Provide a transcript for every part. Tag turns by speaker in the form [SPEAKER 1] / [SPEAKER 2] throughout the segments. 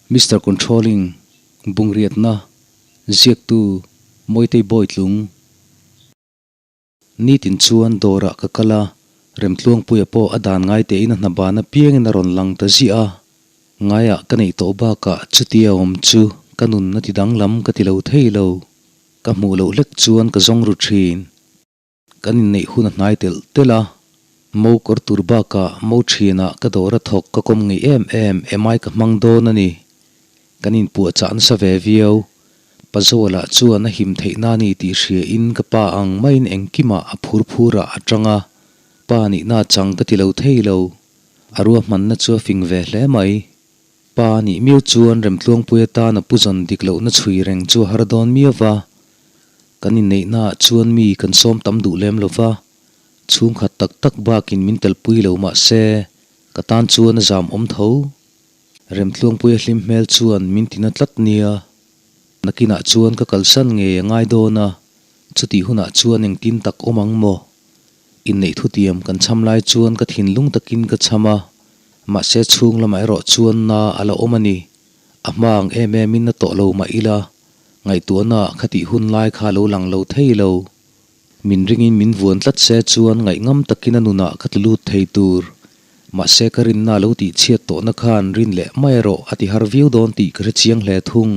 [SPEAKER 1] Mister Controlling, Bungriatna, Ziaktu, Mawitei Bawitlung. Nitin chuan dawrah ka kal a, Remtluangpuia pawh a dan ngai tein a hna ban apiangin a rawn lang ta ziah a. Ngaiah ka neih tawh bakah chutia awm chu ka nun a ti danglam ka ti lo thei lo. Ka hmuh loh hlek chuan ka zawng ru thin. Kan inneih hun a hnai telh telh a, mo kawr tur bakah mo thianah ka dawr a thawk ka kawm ngei em em emai ka hmang dawn a ni. Kan inpuahchah nasa ve viau. Pazuala chuan a him theih na ni tih hria in ka pa ang maiin engkimah a phur phurah a tang a, pa nihna chang ka ti lo thei lo. A ruahmanna chu a fing ve hle mai. Pa nih miau chuan Remtluangpui atan a pu zawn dik lohna chhui reng chu a har dawn miau va. Kan inneihnaah chuan mi kan sawm tam duh lem lo va, chhungkhat tak tak bakin min telpui lo mah se, ka tan chuan a zam awm tho. Remtluangpuia hlim hmel chuan min tina tlat nia. Nakinah chuan ka kalsan ngei a ngai dawn a, chutih hunah chuan engtin tak awm ang maw? Inneih thutiam kan cham lai chuan ka thinlung takin ka cham a, mahse chhung lamah erawh chuan na a la awm a ni. A hma ang em emin na tawh lo mah ila, Ngaihtuahna khatih hun lai kha lo lang lo thei lo. Min ringin min vuan tlat se chuan ngaihngam takin a nunah ka tlu lut thei tur. Mahse ka rinna lo tih chhiat tawhna khan rin leh mai erawh a ti har viau dawn tih ka hre chiang hle thung.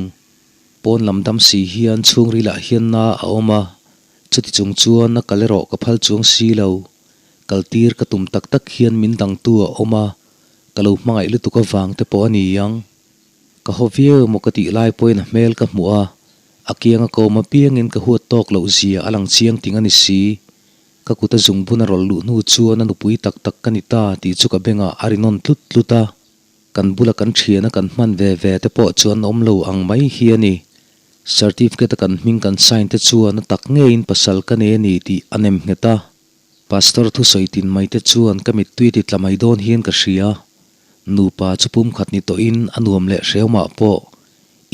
[SPEAKER 1] Pawn lam dam si hian chhungrilah hian na a awm a, chuti chung chuan a kal erawh ka phal chuang si lo. Kaltir ka tum tak tak hian min dangtu a awm a, ka lo hmangaih lutuk avang te pawh a ni ang. Ka haw viau emaw ka tih lai pawhin a hmel ka hmuh a, a kiang a kawm apiangin ka huat tawk loh zia a lang chiang ting a ni si. Ka kut a zungbun a rawlh luh hnu chuan a nupui tak tak ka ni ta tih chu ka bengah a ri nawn tlut tlut a. Kan bula kan thiana kan hman ve ve te pawh chu an awm lo ang mai hi a ni. Certificate a kan hming kan sign te chuan a tak ngeiin pasal ka nei a ni tih a nem nghet a. Pastor thusawi tin mai te chuan ka mittui ti tla mai dawn hian ka hria. Nupa chu pumkhat ni tawhin a nuam leh hreumah pawh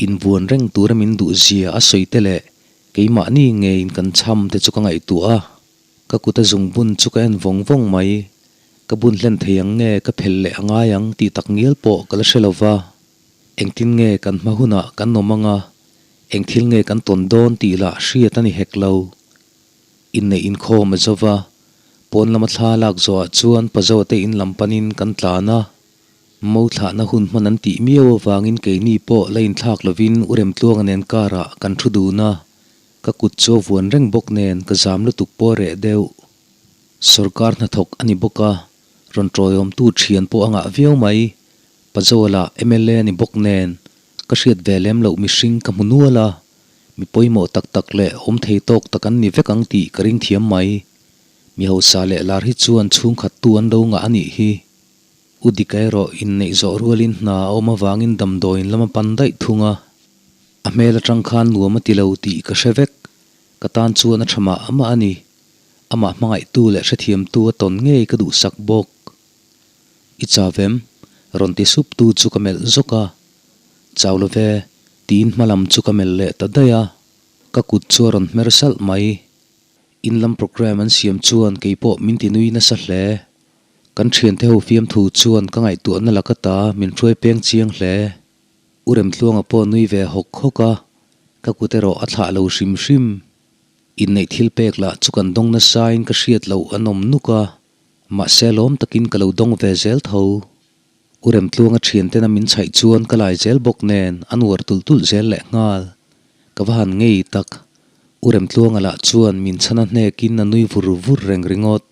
[SPEAKER 1] invuan reng tura min duh zia a sawi te leh keimahni ngeiin kan cham te chu ka ngaihtuah a. Ka kut a zungbun chu ka en vawng vawng mai. Ka bun hlen thei ang nge ka phel leh a ngai ang tih tak ngial pawh ka la hre lo va. Engtin nge kan hma hunah kan awm ang a, eng thil nge kan tawn dawn tih lah hriat a ni hek lo. Inneih inkhawm a zo va, pawn lama thla lak zawhah chuan Pazote in lam panin kan tlan a. Mo thlahna hun hman an tih miau avangin keini pawh la inthlak lovin U Remtluanga nen karah kan thu dun a, ka kut chu a vuan reng bawk nen ka zam lutuk pawh a reh deuh. Sorkar hnathawk a ni bawk a, rawn tawiawmtu thian pawh a ngah viau mai. Pazoa mla a ni bawk nen ka hriat ve lem loh mihring ka hmu nual a. Mi pawimawh tak tak leh awm thei tawk tak an ni vek ang tih ka ring thiam mai. Mi hausa leh lar hi chuan chhungkhat tu an lo ngah a nih hi. U Dika erawh inneih zawh rualin hna a awm avangin damdawiin lam a pan daih thung a. A hmel atang khan nuam a ti lo tih ka hre vek. Ka tan chuan a tha mah mah a ni. Amah hmangaihtu leh hrethiamtu a tawn ngei ka duhsak bawk. I chau em? Rawn ti sup tu chu ka melh zawk a. Chau lo ve, tiin hma lam chu ka melh leh ta daih a, ka kut chu a rawn hmer salh mai. In lam programme an siam chuan kei pawh min ti nui nasa hle. Kan thiante ho fiamthu chuan ka ngaihtuahna laka ta min hruai peng chiang hle. U Remtluanga pawh nui ve hawk hawk a, ka kut erawh a thlah lo hrim hrim. Inneih thil pek lah chu kan dawng nasain ka hriat loh an awm nuk a, mahse lawm takin ka lo dawng ve zel tho. U Remtluanga thiantena min chhaih chuan ka lai zel bawk nen a nuar tulh tulh zel leh nghal. Ka va han ngei tak. U Remtluanga lah chuan min chhan a hnekin a nui vur vur reng ringawt.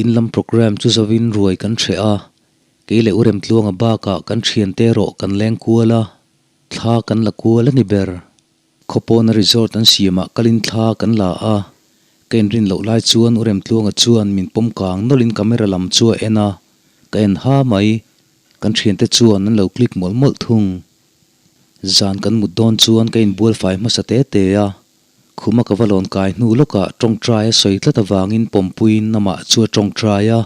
[SPEAKER 1] In lam programme chu zovin ruai kan hreh a, kei leh U Remtluanga bakah kan thiante erawh kan leng kual a, thla kan la kual a ni ber. Khawpawna resort an siamah kalin thla kan la a, ka inrin loh lai chuan U Remtluanga chuan min pawm kang nawlhin camera lam chu a en a, ka en ha mai. Kan thiante chuan an lo click mawlh mawlh thung. Zan kan mut dawn chuan ka inbual fai hmasa te te a, khuma ka va lawn kai hnu lawkah tawngtai a sawi tlat avangin pawmpuiin amah chu a tawngtai a.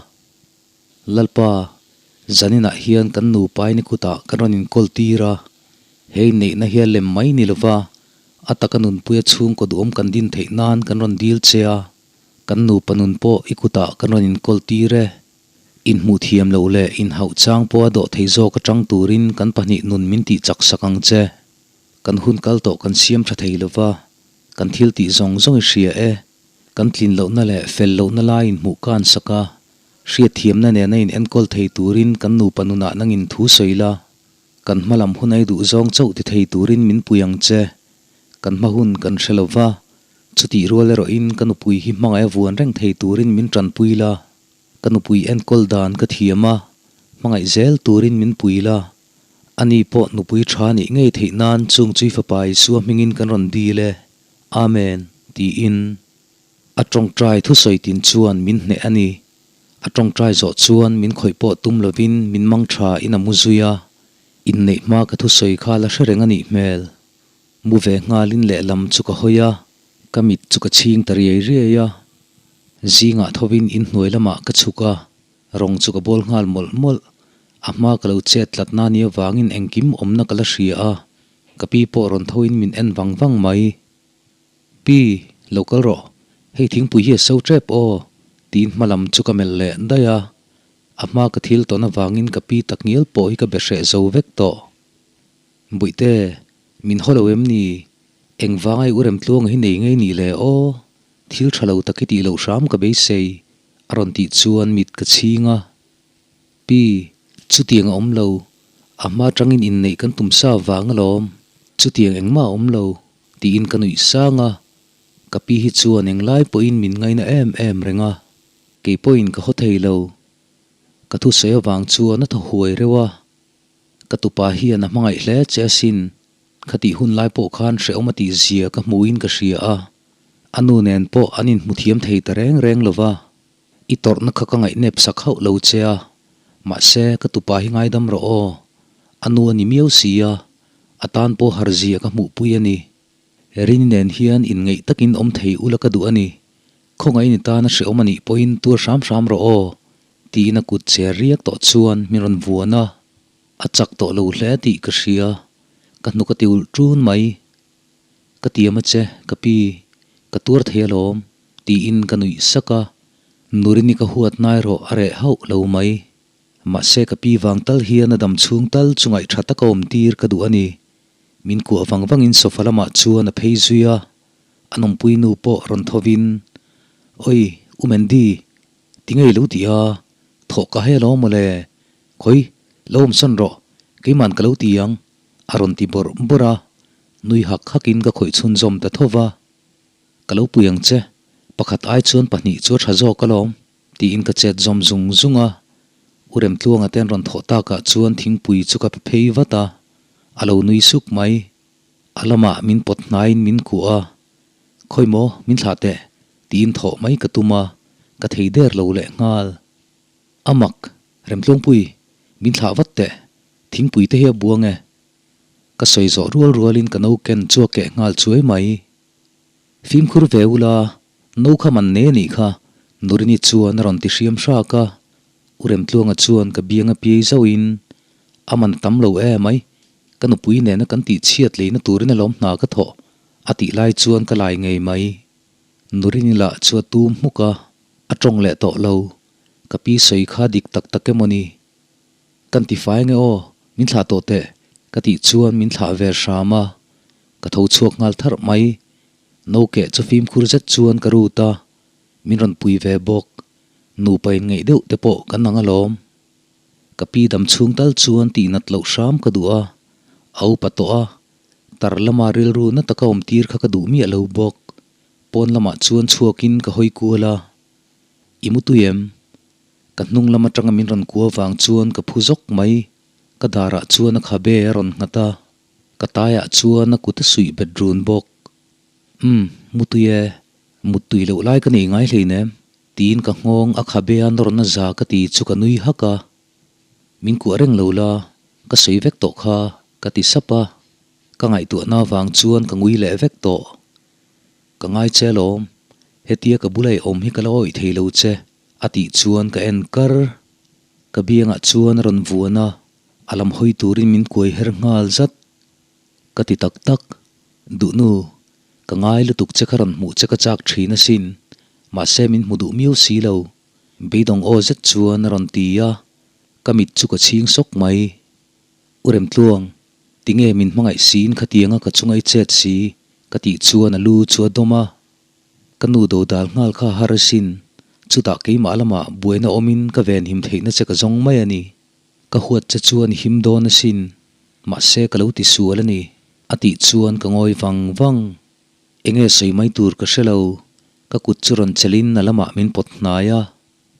[SPEAKER 1] Lalpa, zaninah hian kan nupa in i kutah kan rawn inkawl tir a, hei neihna hi a lem mai ni lova, a taka nunpuia chhungkaw duhawm kan din theih nan kan rawn dil che a, kan nupa nun pawh i kutah kan rawn inkawl tir e. Inhmuh thiam loh leh inhauh chang pawha dawh thei zawk atang turin kan pahnih nun min tih chak sak ang che. Kan hun kal tawh kan siam tha thei lova, kan thil tih zawng zawng i hria e. Kan tlin lohna leh fel lohna lai inhmuh kan sak a, hriatthiamna nena in enkawl thei turin kan nupa nunah nangin thu sawi la. Kan hma lam hun ai duh zawng chauh ti thei turin min pui ang che. Kan hma hun kan hre lo va, chutih rual erawhin ka nupui hi hmangaih a vuan reng thei turin min tanpui la. Ka nupui enkawl dan ka thiam a, hmangaih zel turin min pui la. Ani pawh nupui tha nih ngei theih nan chung chui fapa Isua hmingin kan rawn dil e. Amen, tiin. A tawngtai thusawi tin chuan min hneh a ni. A tawngtai zawh chuan min khawih pawh tum lovin min mang tha in a mu zui a. Inneih hma ka thusawi kha la hre reng a nih hmel. Mu ve nghalin lehlam chu ka hawi a, ka mit chu ka chhing ta riai riai a. Zingah thovin inhnuai lamah ka chhuk a, rawng chu ka bawl nghal mawlh mawlh. A hma ka lo chet tlatna ni avangin engkim awmna ka la hria a, ka pi pawh rawn thoin min en vang vang mai. Pi, lo kal rawh, hei thingpui hi a so tep aw, tiin hma lam chu ka melh leh daih a. A hma ka thil tawn avangin ka pi tak ngial pawh hi ka be hreh zo vek tawh. Buihte, min haw lo em ni? Engvanga i Uremtluanga hi nei ngei nih le aw? Thil tha lo tak i tih loh hram ka beisei, a rawn tih chuan mit ka chhing a. Pi, chutiang a awm lo. A hma tangin inneih kan tum sa vang alawm. Chutiang engmah a awm lo. Tiin ka nuih sang a, ka pi hi chuan englai pawhin min ngaina em em reng a, kei pawhin ka haw thei lo. Ka thusawi avang chuan a thaw huai reuh a, ka tupa hian a hmangaih hle che asin, khatih hun lai pawh khan hrehawm a tih zia ka hmuhin ka hria a, a nu nen pawh an inhmu thiam thei ta reng reng lo va, i tawrhna kha ka ngaihnep sak hauh lo che a, mahse ka tupa hi ngaidam rawh aw, a nu a ni miau si a, A tan pawh har zia ka hmuhpui a ni. Rini nen hian inngeih takin awm thei ula ka duh a ni. Khawngaih ni tana hrehawm a nih pawhin tuar hram hram rawh aw, tiin a kut cher riak tawh chuan min rawn vuan a. A chak tawh lo hle tih ka hria. Ka hnuk a ti ulh ṭun mai. Ka tiam a che, ka pi. Ka tuar thei alawm, tiin ka nuih sak a. Nurini ka huat nai rawh a reh hauh lo mai. Mahse ka pi vang tal hian a dam chhung tal chu ngaihṭha taka awm tir ka duh a ni. Min kuah vang vangin sofa lamah chuan a phei zui a, a nawmpui nu pawh rawn thovin, Oi, U Mandy, ti ngei lo tih a, thawh ka hai alawm mawle, khawi, lo awmsawn rawh, keiman ka lo ti ang, a rawn ti bawrh bawrh a, nui hak hakin ka khawih chhunzawm ta tho va. Ka lo pui ang che, pakhat ai chuan pahnih chu a ṭha zawk alawm. Tiin ka chet zawm zung zung a, U Remtluanga te an rawn thawh takah chuan thingpui chu ka pe phei vat a, a lo nui suk mai. A lamah min pawt hnaiin min kuah a, Khawi maw, min thlah teh, tiin thawh mai ka tum a, ka thei der lo leh nghal. A mak, Remtluangpui, min thlah vat teh, thingpui te hi a buang e. Ka sawi zawh rual rualin ka no ken chu a keh nghal chuai mai. Fimkhur ve ula, no kha man ne nih kha, Nurini chuan a rawn ti hriam hrak a. U Remtluanga chuan ka biang a piai zauhin, A man tam lo e mai, ka nupui nena kan tih chhiat leina turin alawm hna ka thawh, a tih lai chuan ka lai ngei mai. Nurini lah chu a tum hmuk a, a tawng leh tawh lo. Ka pi sawi kha dik tak tak emaw ni? Kan ti fai nge aw, min thlah tawh teh, ka tih chuan min thlah ve hram a. Ka tho chhuak nghal tharh mai. No keh chu fimkhur zet chuan ka rut a, min rawn pui ve bawk. Nupa in ngeih deuh te pawh kan ang alawm. Ka pi dam chhung tal chuan tih nat loh hram ka duh a, a upa tawh a, tar lama rilru na taka awm tir kha ka duh miah lo bawk. Pawn lamah chuan chhuakin ka hawi kual a, I mu tui em? Ka hnung lam atanga min rawn kua vang chuan ka phu zawk mai. Ka darah chuan a khabe a rawn nghat a. Ka taiah chuan a kut a suih bet run bawk. Umm, mutui e, muttui loh lai ka nei ngai hleinem, tiin ka nghawng a khabe a nawrna za ka ti chu ka nui hak a. Min kuah reng lo la, ka sawi vek tawh kha, ka ti sap a. Ka ngaihtuahna vang chuan ka ngui leh vek tawh. Ka ngai che alawm, hetia ka bula i awm hi ka la awih thei lo che, a tih chuan ka en kar. Ka biangah chuan a rawn vuan a. A lam hawi turin min kuai her nghal zat. Ka ti tak tak, Duhnu, ka ngai lutuk che kha rawn hmuh che ka chak thin asin, mahse min hmu duh miau si lo. Beidawng aw zet chuan a rawn ti a, ka mit chu ka chhing sawk mai. U Remtluang, tinge min hmangaih siin khatianga ka chunga i chet si? ka tih chuan a lu chu a dawm a. Ka nu do dal nghal kha har asin, chutah keimah lamah buaina awmin ka venhim theihna che ka zawng mai a ni. Ka huat che chuan i him dawn asin, mahse ka lo ti sual a ni, a tih chuan ka ngawi vang vang. Enge sawi mai tur ka hre lo, ka kut chu rawn chelhin a lamah min pawt hnai a,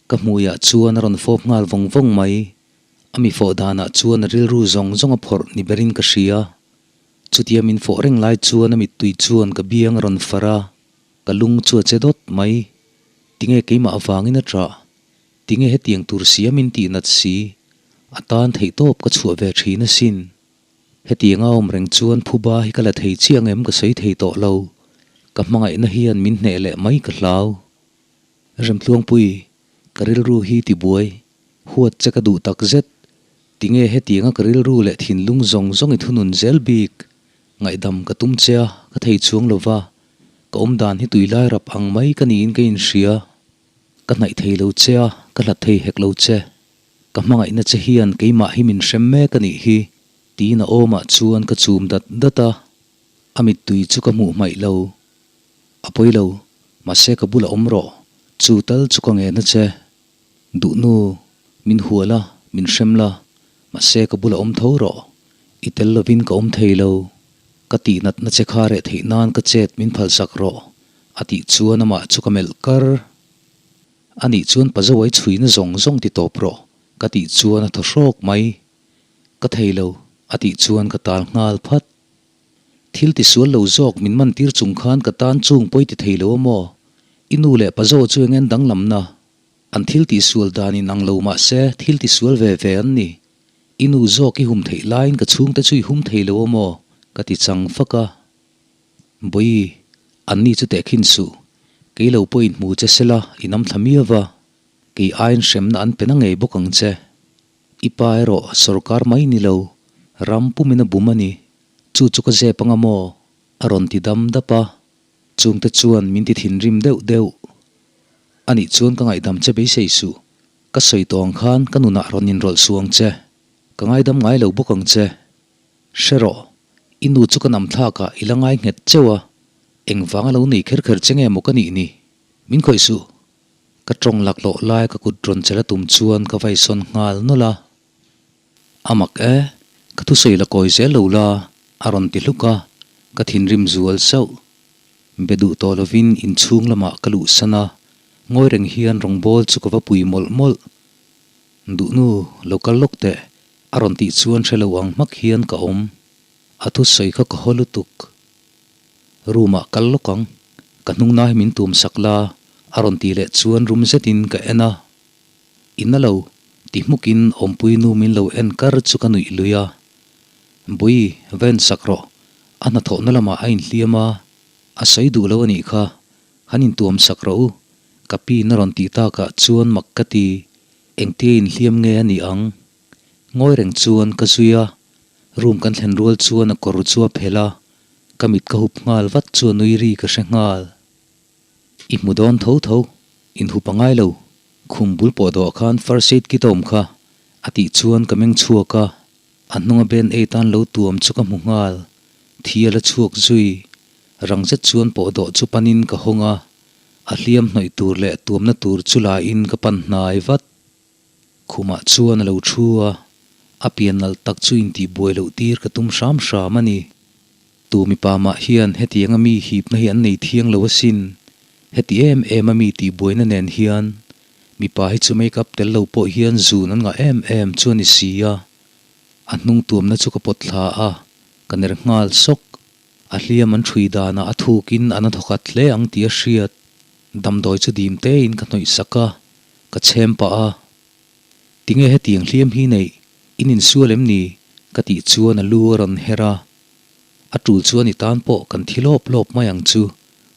[SPEAKER 1] ka hmuiah chuan a rawn fawp nghal vawng vawng mai. A mi fawh danah chuan a rilru zawng zawng a phawrh ni berin ka hria. Chutia min fawh reng lai chuan a mittui chuan ka biang a rawn far a, ka lung chu a che dawt mai. Tinge keimah avangin a ṭah? Tinge hetiang tur sia min tih nat si? A tan theihtawp ka chhuah ve ṭhin asin. Hetiang a awm reng chuan phuba hi ka la thei chiang em ka sawi thei tawh lo. Ka hmangaihna hian min hneh leh mai ka hlau. Remtluangpui, ka rilru hi tibuai, huat che ka duh tak zet. Tinge hetianga ka rilru leh thinlung zawng zawng i thunun zel bik? Ngaihdam ka tum che a, ka thei chhuang lo va. Ka awmdan hi tuilai rap ang mai ka niin ka inhria. Ka hnaih thei lo che a, ka hlat thei hek lo che. Ka hmangaihna che hian keimah hi min hrem mek a nih hi, tiin a awmah chuan ka chum dat dat a. A mittui chu ka hmuh hmaih lo. A pawi lo, mahse ka bulah awm rawh, chu tal chu ka ngen a che. Duhnu, min hual a, min hrem la, mahse ka bulah awm tho rawh. I tel lovin ka awm thei lo. Ka tihnatna che kha reh theih nan ka chet min phalsak rawh, a tih chuan amah chu ka melh kar. A nih chuan Pazawai chhuina zawng zawng ti tawp rawh, ka tih chuan a thaw hrawk mai. Ka thei lo, a tih chuan ka tal nghal phat. Thil ti sual lo zawk min man tir chung khan ka tan chung pawi ti thei lo a maw? I nu leh Pazaw chu eng en danglamna? An thil tih sual dan in ang lo mah se thil ti sual ve ve an ni. I nu zawk i hum theih laiin ka chhungte chu i hum thei lo a maw? Ka ti chang fak a. Bawi, anni chu tehkhin suh. Kei lo pawh inhmu che sela i nam thla miau va, kei aiin hremna an pe na ngei bawk ang che. I pa erawh sawrkar mai ni lo, ram pumin a bum a ni. Chu chu ka zep anga maw? A rawn ti dam dap a. Chungte chuan min ti thinrim deuh deuh. Anih chuan ka ngaihdam che beisei suh. Ka sawi tawh ang khan ka nunah rawn inrawlh suh ang che. Ka ngaidam ngai lo bawk ang che. Hre rawh, i nu chu ka nam thlakah i la ngai nghet cheu a, engvanga lo nei kher kher che nge maw ka nih ni? Min khawih suh. Ka tawng laklawh lai ka kut rawn chelh a tum chuan ka vaisawn nghal nawlh a. A mak e, ka thusawi la kawi zel lo la, a rawn ti hluk a, ka thinrim zual sauh. Be duh tawh lovin inchhung lamah ka luhsan a, ngawi reng hian rawngbawl chu ka va pui mawlh mawlh. Duhnu, lo kal lawk teh, a rawn tih chuan hre lo ang hmak hian ka awm. A thusawi kha ka haw lutuk. Room ah kal lawk ang, ka hnung na hi min tum sak la, a rawn tih leh chuan rum zetin ka en a. I na lo, ti hmukin awmpui nu min lo en kar chu ka nuih lui a. Bui, va en sak rawh, a hnathawhna lamah a inhliam a, a sawi duh lo a nih kha, Han intuam sak rawh u, ka pin a rawn tih takah chuan mak ka ti, engtia inhliam nge a nih ang? Ngawi reng chuan ka zui a, room kan thlen rual chuan a kawr chu a phelh a, ka mit ka hup nghal vat chu a nui ri ka hre nghal. I hmu dawn tho tho, inhup a ngai lo, khum bul pawh dawh khan first aid kit a awm kha, a tih chuan ka meng chhuak a, a hnunga band aid an lo tuam chu ka hmu nghal, thi a la chhuak zui. Rang zet chuan pawh dawh chu panin ka hawng a, a hliam hnawih tur leh tuamna tur chu laiin ka pan hnai vat. Khumah chuan a lo thu a, a pian nalh tak chu intihbuai loh tir ka tum hram hram a ni. Tu mipa mah hian hetianga mi hipna hi an nei thiang lo asin. Heti em em a mi tihbuaina nen hian mipa hi chu make up tel lo pawh hian zun an ngah em em chu a ni si a. A hnung tuamna chu ka pawt thla a, ka ner nghal sawk. A hliam an ṭhui danah a thukin an a thawkhat hle ang tih a hriat. Damdawi chu dim tein ka hnawih sak a, ka chhem pah a. Tinge hetiang hliam hi neih? In insual em ni? Ka tih chuan a lu a rawn her a. A ṭul chuan i tan pawh kan thi lawp lawp mai ang chu,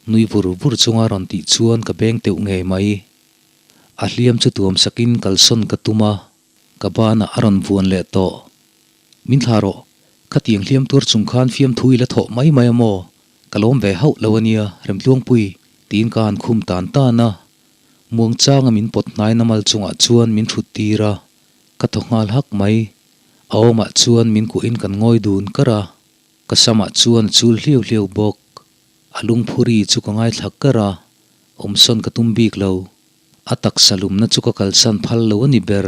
[SPEAKER 1] nui vur vur chunga rawn tih chuan ka beng teuh ngei mai. A hliam chu tuam sakin kalsawn ka tum a, ka banah a rawn vuan leh tawh. Min thla rawh, khatiang hliam tuar chung khan fiamthu i la thawh mai mai a maw? Ka lawm ve hauh lo a nia, Remtluangpui, tiin ka han khum tan tan a. Muangchanga min pawt hnai na mal chungah chuan min thut tir a, ka thaw nghal hak mai. A awmah chuan min kuahin kan ngawi dun kar a, ka samah chuan a chul hliau hliau bawk. A lungphuri chu ka ngaithla kar a, awmsawn ka tum bik lo. A taksa lumna chu ka kalsan phal lo a ni ber.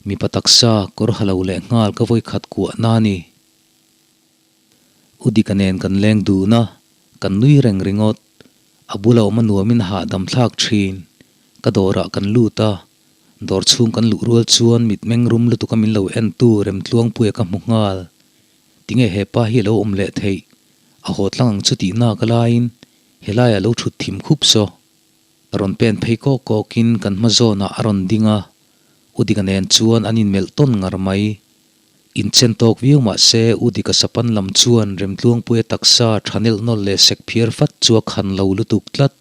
[SPEAKER 1] Mipa taksa kawr ha lo leh nghal ka vawikhat kuahna a ni. U Dika nen kan leng dun a, kan nui reng ringawt. A bula awm a nuamin a hahdam thlak thin. Ka dawrah kan lut a, dawr chhung kan luh rual chuan mitmeng rum lutuka min lo entu Remtluangpuia ka hmu nghal. Tinge he pa hi a lo awm leh theih? A haw tlang ang chu tih nak a laiin helaiah a lo thut thim khup saw. Rawn pen phei kawk kawkin kan hma zawnah a rawn ding a, U Dika nen chuan an inmelh tawn ngar mai. Inchen tawk viau mah se U Dika sapan lam chuan Remtluangpuia taksa tha nelh nawlh leh sek phiar fat chu a khan lo lutuk tlat.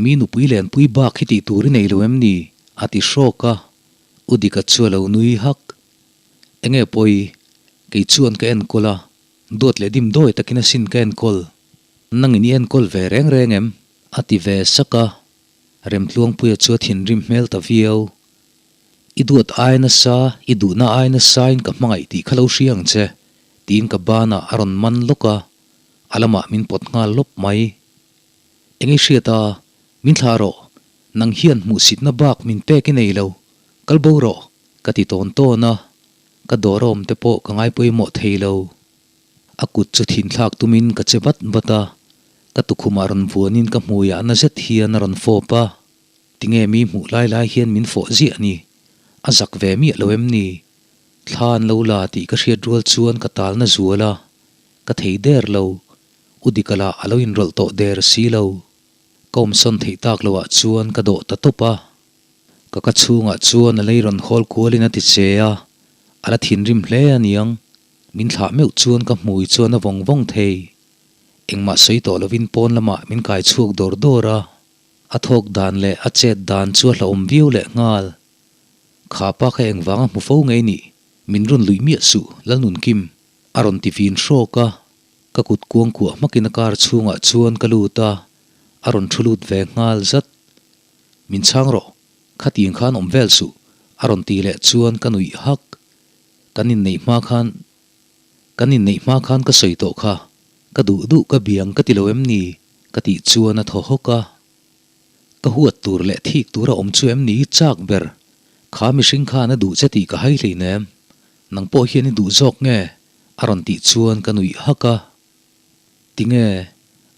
[SPEAKER 1] Mi nupui lenpui bak hi tih tur i nei lo em ni? a ti hrawk a, U Dika chu a lo nui hak. Enge pawi, kei chuan ka enkawl a, duat leh dim dawi takin asin ka enkawl. Nangin i enkawl ve reng reng em? A ti ve sak a, Remtluangpuia chu a thinrim hmel ta viau. I duat ai nasa, i duhna ai nasain ka hmangaih tih kha lo hria ang che, tiin ka banah a rawn man lawk a, a lamah min pawt nghal lawp mai. Eng i hriat a, min thlah rawh, nang hian hmuhsitna bak min pek i nei lo, kal bo rawh, ka ti tawn tawn a, ka dawr awm te pawh ka ngaipawimawh thei lo. A kut chu thinthlak tumin ka che vat vat a, ka tukhumah rawn vuanin ka hmuiah na zet hian a rawn fawp a, tinge mi hmuh lai lai hian min fawh ziah ni? A zak ve miah lo em ni? Thla an lo la tih ka hriat rual chuan ka talna zual a, ka thei der lo, U Dika lah a lo inrawlh tawh der si lo. Ka awmsawn theih tak loah chuan ka dawh ta tawp a. Ka ka chhungah chuan a lei rawn hawl kualin a ti che a, a la thinrim hle a niang. Min thlah meuh chuan ka hmui chuan a vawng vawng thei. Engmah sawi tawh lovin pawn lamah min kai chhuak dawr dawr a, a thawk dan leh a chet dan chu a hlauhawm viau leh nghal. Kha pa kha engvanga hmu fo ngei nih? Min rawn luih miah suh, Lalnunkim, a rawn ti vin hrawk a. Ka kut kuangkuah hmakin a car chhungah chuan ka lut a, a rawn thu lut ve nghal zat. Min chhang rawh, khatiang khan awm vel suh, a rawn ti leh chuan ka nuih hak. Kan inneih hma khan, kan inneih hma khan ka sawi tawh kha, ka duh duh ka biang ka ti lo em ni? ka tih chuan a thaw hawk a. Ka huat tur leh thik tur a awm chu em ni chak ber? Kha mihring khan a duh che tih ka hai hleinem. Nang pawh hian i duh zawk nge? A rawn tih chuan ka nuih hak a. Tinge?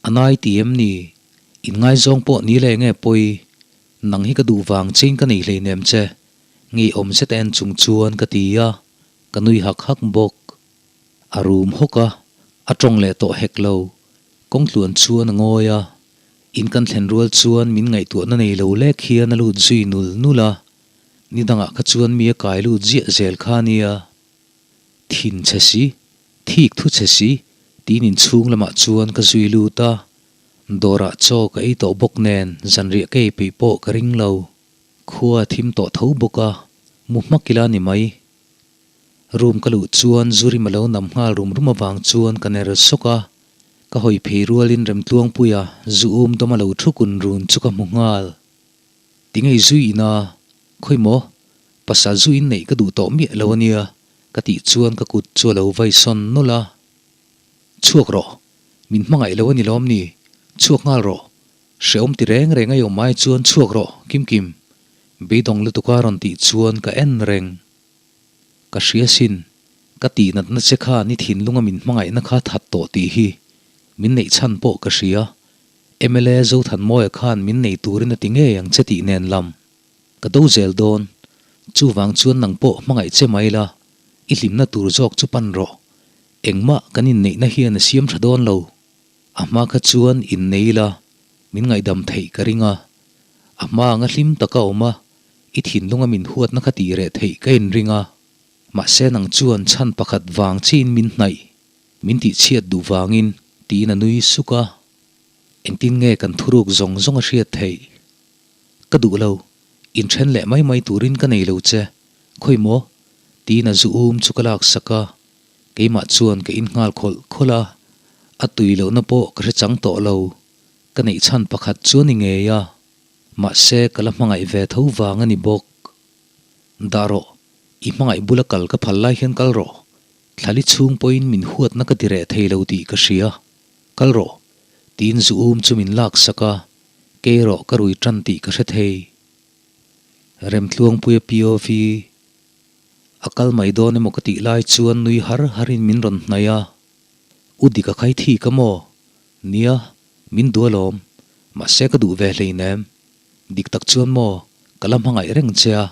[SPEAKER 1] A nai ti em ni? Inngaizawng pawh ni le nge pawi? Nang hi ka duh vang chein ka nei hleinem che. Ngeiawm zet a en chung chuan ka ti a, ka nui hak hak bawk. A rum hawk a, a tawng leh tawh hek lo. Kawngtluan chuan a ngawi a, in kan thlen rual chuan min ngaihtuahna nei lo lek hian a lut zui nul nul a, ni dangah kha chuan mi a kai lut ziah zel kha a nia. Thin chhe si, thik thu chhe si tiin inchhung lamah chuan ka zui lut a, dawrah chaw ka ei tawh bawk nen zanriah ka ei peih pawh ka ring lo. Khua a thim tawh tho bawk a, mu hmak ila ni mai. Room ka luh chuan Zurim a lo nam nghal rum rum avang chuan ka ner sawk a, ka hawi phei rualin Remtluangpuia zu um dawm a lo thu kun run chu ka hmu nghal. Tingei zui ina, khawi maw? Pasal zu in neih ka duh tawh miah lo ania, ka tih chuan ka kut chu a lo vai sawn nawlh a. Chhuak rawh, min hmangaih lo a ni lawm ni? Chhuak nghal rawh, Hreawm ti reng reng a i awm ai chuan chhuak rawh, Kimkim. Beidawng lutuk a rawn tih chuan ka en reng. Ka hria sin, ka tihnatna che khan i thinlunga min hmangaihna kha that tawh tih hi min neih chhan pawh ka hria. Mla Zothanmawia khan min nei turin a ti ngei ang che tih nen lam. Ka do zel dawn. Chuvang chuan nang pawh hmangaih che mai la, i hlimna tur zawk chu pan rawh. Engmah kan inneihna hian a siam tha dawn lo. A hma kha chuan innei ila min ngaihdam theih ka ring a, a hma anga hlim taka awm a, i thinlunga min huatna kha tih reh theih ka inring a. Mahse nang chuan chhan pakhat vang chiin min hnaih, min tihchhiat duh vangin, tiin a nui suk a. Engtin nge kan thuruk zawng zawng a hriat theih? Ka duh lo, inthen leh mai mai turin ka nei lo che, khawi maw? tiin a zu um chu ka laksak a. Keimah chuan ka in nghal khawlh khawlh a, a tui lohna pawh ka hre chang tawh lo. Ka neih chhan pakhat chu a ni ngei a. Mahse, ka la hmangaih ve tho vang a ni bawk. Dah rawh, i hmangaih bula kal ka phal lai hian kal rawh. Thlali chhung pawhin min huatna ka ti reh thei lo tih ka hria. Kal rawh, tiin zu um chu min laksak a, kei erawh ka rui tan tih ka hre thei. Remtluangpuia POV a kal mai dawn emaw ka tih lai chuan nui har harin min rawn hnaih a, U Dika khai thi ka maw? Nia, min duh alawm, mahse ka duh ve hleinem. Dik tak chuan maw, ka la hmangaih reng che a,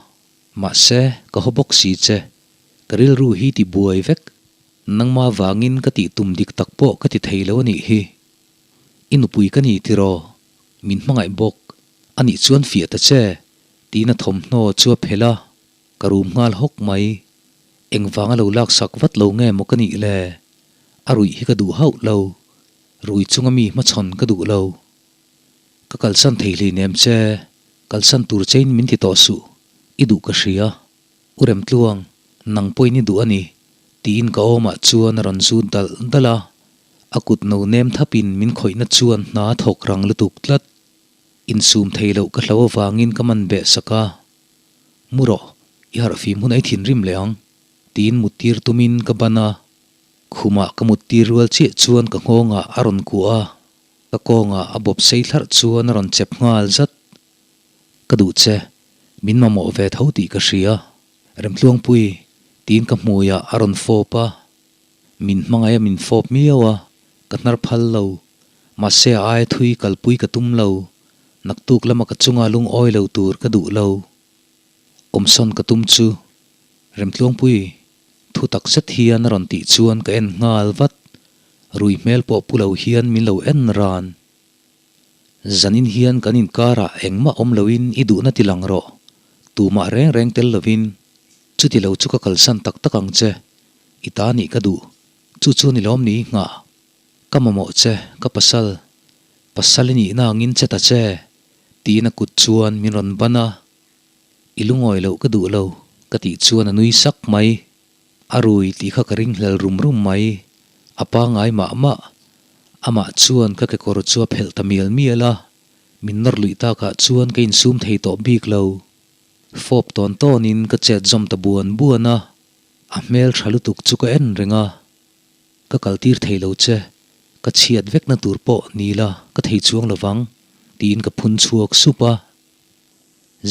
[SPEAKER 1] mahse ka haw bawk si che. Ka rilru hi ti buai vek, nangmah vangin ka tih tum dik tak pawh ka ti thei lo a nih hi. I nupui ka ni tiraw? Min hmangaih bawk a nih chuan fiah ta che, tiin a thawmhnaw chu a phelh a, ka rum nghal hawk mai. Engvanga lo laksak vat lo nge maw ka nih le? A ruih hi ka duh hauh lo, rui chunga mi hmachhawn ka duh lo. Ka kalsan thei hleinem che, kalsan tur chein min ti tawh suh, i duh ka hria. U Remtluang, nang pawhin i duh a ni, tiin ka awmah chuan a rawn zut dalh dalh a, a kut no nem thapin min khawihna chuan hna a thawk rang lutuk tlat. Insum thei loh ka hlo avangin ka man beh sak a, Mu rawh, i harh fim hun ei thinrim leh ang, tiin muttir tumin ka ban a, khumah ka muttir rual chiah chuan ka nghawngah a rawn kuah a, ka kawngah a bawp sei thlarh chuan a rawn chep nghal zat. Ka duh che, min mamawh ve tho tih ka hria. Remtluangpui, tiin ka hmuiah a rawn fawp a. Min hmangaih a min fawp miau a, ka hnar phal lo. Mahse a aia thui kalpui ka tum lo. Naktuk lama ka chunga lungawi lo tur ka duh lo. Awmsawn ka tum chu. Remtluangpui, thu tak zet hian a rawn tih chuan ka en nghal vat. Rui hmel pawh pu lo hian min lo en ran. Zanin hian kan inkarah engmah awm loin i duhna ti lang rawh. Tumah reng reng tel lovin. Chuti lo chu ka kalsan tak tak ang che. I ta nih ka duh. Chu chu ni lawm ni nghah. Ka mamawh che, ka pasal. Pasal i nihna angin che ta che. Tiin a kut chuan min rawn ban a. I lungawi loh ka duh lo, ka tih chuan a nui sak mai. A rui tih kha ka ringhlel rum rum mai. A pangai mah mah. Amah chuan ka kekawr chu a phelh ta mial mial a, min nawr luih takah chuan ka insum thei tawh bik lo. Fawp tawn tawnin ka chet zawm ta buan buan a, a hmel tha lutuk chu ka en reng a. Ka kaltir thei lo che, ka chhiat vekna tur pawh ni la ka thei chuang lovang, tiin ka phun chhuak sup a.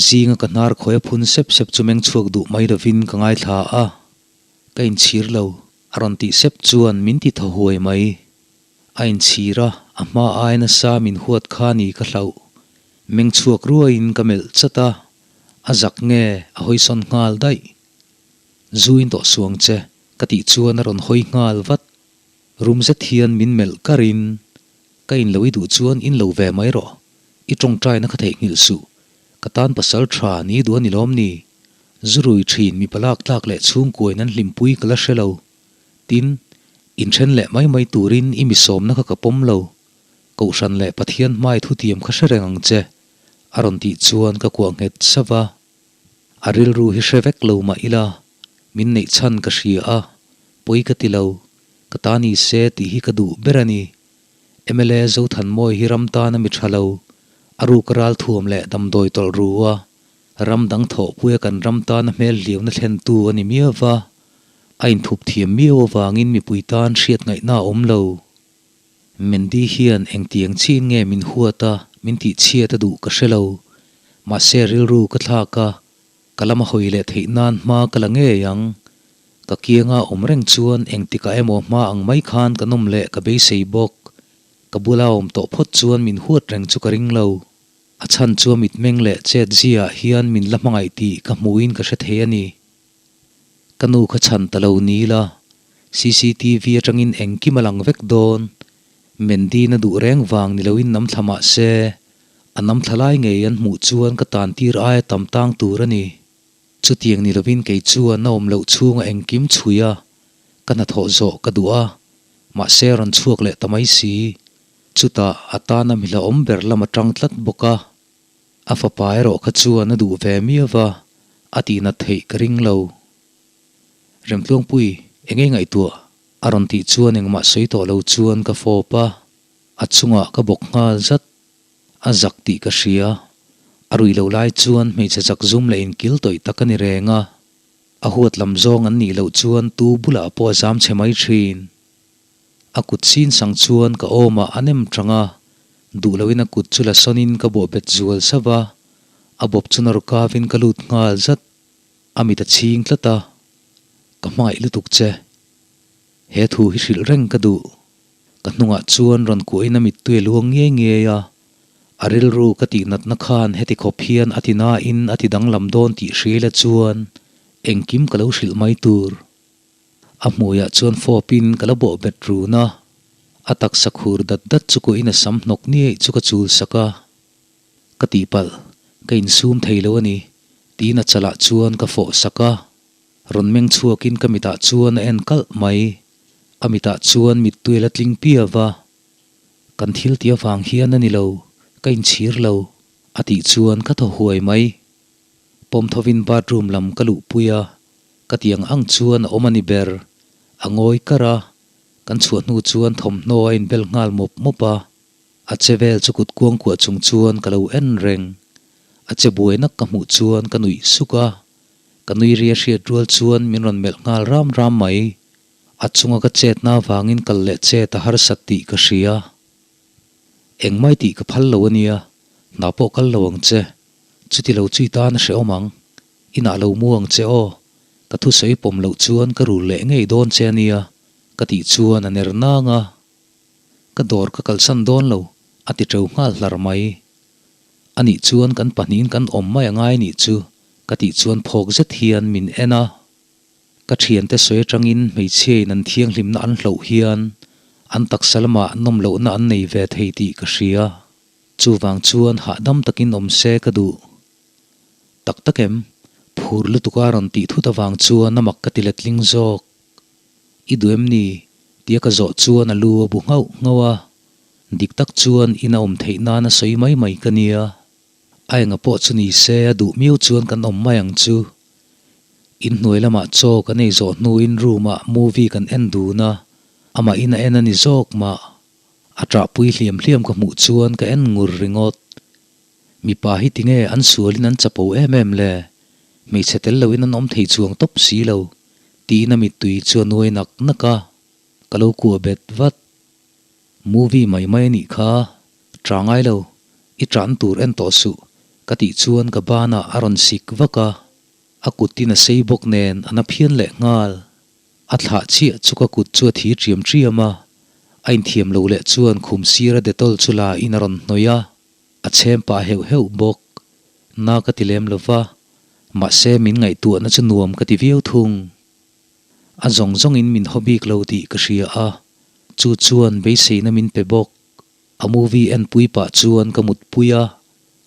[SPEAKER 1] Zinga ka hnar khawi a phun sep sep chu meng chhuak duh mai lovin ka ngaithla a, ka inchhir lo, a rawn tih sep chuan min ti thaw huai mai. A inchhir a, a hma ai nasa min huat kha ni ka hlauh. Meng chhuak ruaiin ka melh chat a, a zak nge a hawisawn nghal daih. Zu in tawh suang che, ka tih chuan a rawn hawi nghal vat. Rum zet hian min melh karin, Ka in lo i duh chuan in lo ve mai rawh, i tawngtaina kha theihnghilh suh, ka tan pasal tha ni duh a ni lawm ni? Zu rui thin mipa lak tlak leh chhungkuain an hlimpui ka la hre lo. Tin, inthen leh mai mai turin i mi sawmna kha ka pawm lo. Kohhran leh Pathian hmai thutiam kha hre reng ang che, a rawn tih chuan ka kuah nghet sauh a. A rilru hi hre vek lo mah ila, min neih chhan ka hria a, pawi ka ti lo, ka ta ni se tih hi ka duh ber a ni. Mla Zothanmawi hi ram tana mi tha lo, a ruk ral thuam leh damdawi tawlh ru a, ram dang thawhpuia kan ram tana hmel hliauna thlentu a ni miau va, a inthup thiam miau avangin mipui tan hriat ngaihna a awm lo. Mandy hian engtiang chin nge min huat a, min tihchhiat a duh ka hre lo. Mahse rilru ka thlak a, ka lama hawi leh theih nan hma ka la ngei ang. Ka kianga awm reng chuan engtikah emaw hma ang mai khan ka nawm leh ka beisei bawk. Ka bula awm tawh phawt chuan min huat reng chu ka ring lo. A chhan chu a mitmeng leh chet ziaah hian min la hmangaih tih ka hmuhin ka hre thei a ni. Ka nu kha chhan ta lo ni la, cctv atangin engkim a lang vek dawn. Mendina duh reng vang ni loin nam thla mah se, a nam thla lai ngei an hmuh chuan ka tan tir aia tam tang tur a ni. Chutiang ni lovin kei chuan a awm loh chhunga engkim chhui a, ka hnathawh zawh ka duh a, mahse a rawn chhuak leh ta mai si. Chutah a tana mi hlauhawm ber lam atang tlat bawk a. A fapa erawh kha chuan a duh ve miau va, a tihnat theih ka ring lo. Remtluangpui, eng nge ngaihtuah? A rawn tih chuan engmah sawi tawh lo chuan ka fawp a, a chungah ka bawk nghal zat. A zak tih ka hria. A ruih loh lai chuan hmeichhe chak zum leh inkil tawih tak a ni reng a, a huat lam zawng an nih loh chuan tu bulah pawh a zam chhe mai thin. A kut sin sang chuan ka awmah a nem tang a, duh loin a kut chu la sawnin ka bawh bet zual sauh a, a bawp chu nawr kavin ka lut nghal zat. A mit a chhing tlat a, Ka hmangaih lutuk che. He thu hi hrilh reng ka duh. Ka hnungah chuan rawn kuahin a mittui a luang ngei ngei a, a rilru ka tihnatna khan heti khawp hian a ti nain a ti danglam dawn tih hriaila chuan engkim ka lo hrilh mai tur. A hmuiah chuan fawpin ka la bawh bet run a, a taksa khur dat dat chu kuahin a sam hnawk niaih chu ka chul sak a. Ka tihpalh, ka insum thei lo a ni, tiin a chalah chuan ka fawh sak a. Rawn meng chhuakin ka mitah chuan a en kalh mai. A mitah chuan mittui a la tling piau va. Kan thil tih avang hian a ni lo, ka inchhir lo, a tih chuan ka thaw huai mai. Pawm thovin bathroom lam ka luhpui a, ka ti ang ang chuan a awm a ni ber. A ngawi kar a, kan chhuah hnu chuan thawmhnaw a inbel nghal mawp mawp a. A che vel chu kut kuangkuah chung chuan ka lo en reng. A che buai nak ka hmuh chuan ka nuih suk a. Ka nui ria hriat rual chuan min rawn melh nghal ram ram mai. A chunga ka chetna avangin kal leh chet a harsat tih ka hria. Engmai tih ka phal lo a nia, hna pawh kal lo ang che. Chuti lo chui tan a hrehawm ang. Inah lo mu ang che aw. Ka thusawi pawm loh chuan ka rul leh ngei dawn che a nia, ka tih chuan a ner nang a. Ka dawr ka kalsan dawn lo, a ti teu nghal hlar mai. Anih chuan kan pahnihin kan awm mai a ngai nih chu ka tih chuan phawk zet hian min en a. Ka thiante sawi atangin hmeichhiain an thianghlimna an hloh hian an taksa lamah nawm lohna an nei ve thei tih ka hria. Chuvang chuan hahdam takin awm se ka duh. Tak tak em? Phur lutuka rawn tih thut avang chuan a mak ka ti letling zawk. I duh em ni? Tia ka zawh chuan a lu a bu nghauh nghauh a. Dik tak chuan in a awm theih nan a sawi mai mai ka nia. A enga pawh chu ni se a duh miau chuan kan awm mai ang chu. In hnuai lamah chaw kan ei zawh hnuin room ah movie kan en dun a, amah in a en a ni zawk mah. A ṭahpui hliam hliam ka hmuh chuan ka en ngur ringawt. Mipa hi tinge an sualin an chapo em em le? Hmeichhe tel loin an awm thei chuang tawp si lo, tiin a mittui chu a nuai nak nak a, ka lo kuah bet vat. Movie mai mai a nih kha, ṭah ngai lo, i ṭahna tur en tawh suh, ka tih chuan ka banah a rawn sik vak a, a kuttin a sei bawk nen a na phian leh nghal. A thlah chiah chu ka kut chu a thi ṭiam ṭiam a, a inthiam lo leh chuan khum sira Dettol chu la in a rawn hnawih a, a chhem pah heuh heuh bawk. Na ka ti lem lo va, mahse min ngaihtuahna chu nuam ka ti viau thung. A zawng zawngin min haw bik lo tih ka hria a, chu chuan beiseina min pe bawk. A movie en pui pah chuan ka mutpui a,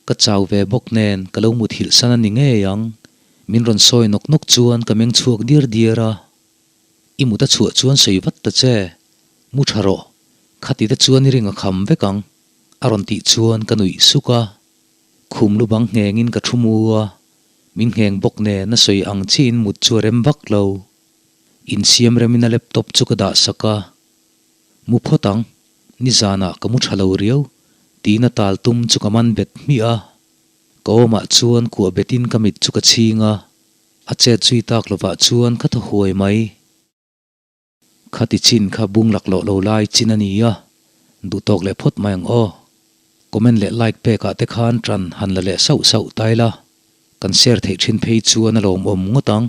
[SPEAKER 1] ka chau ve bawk nen ka lo muthilh san a ni ngei ang. Min rawn sawi nawk nawk chuan ka meng chhuak diar diar a, I mut a chhuah chuan sawi vat ta che, mu tha rawh, khati te chuan i ring a kham vek ang, a rawn tih chuan ka nuih suk a. Khum lu bang nghengin ka thu mu a, min ngheng bawk nen a sawi ang chiin mut chu a rem vak lo. Insiam remin a laptop chu ka dah sak a, Mu phawt ang, nizanah ka mu tha lo riau, tiin a tal tum chu ka man bet hmiah a. Ka awmah chuan kuah betin ka mit chu ka chhing a, a chet zui tak lovah chuan ka thaw huai mai. Khati chin kha bung laklawh lo lai chin a ni a, duhtawk leh phawt mai ang aw. Comment leh like pekah te khan tan han la leh sauh sauh ta ila, kan share theih thin phei chuan a lawmawm ngawt ang.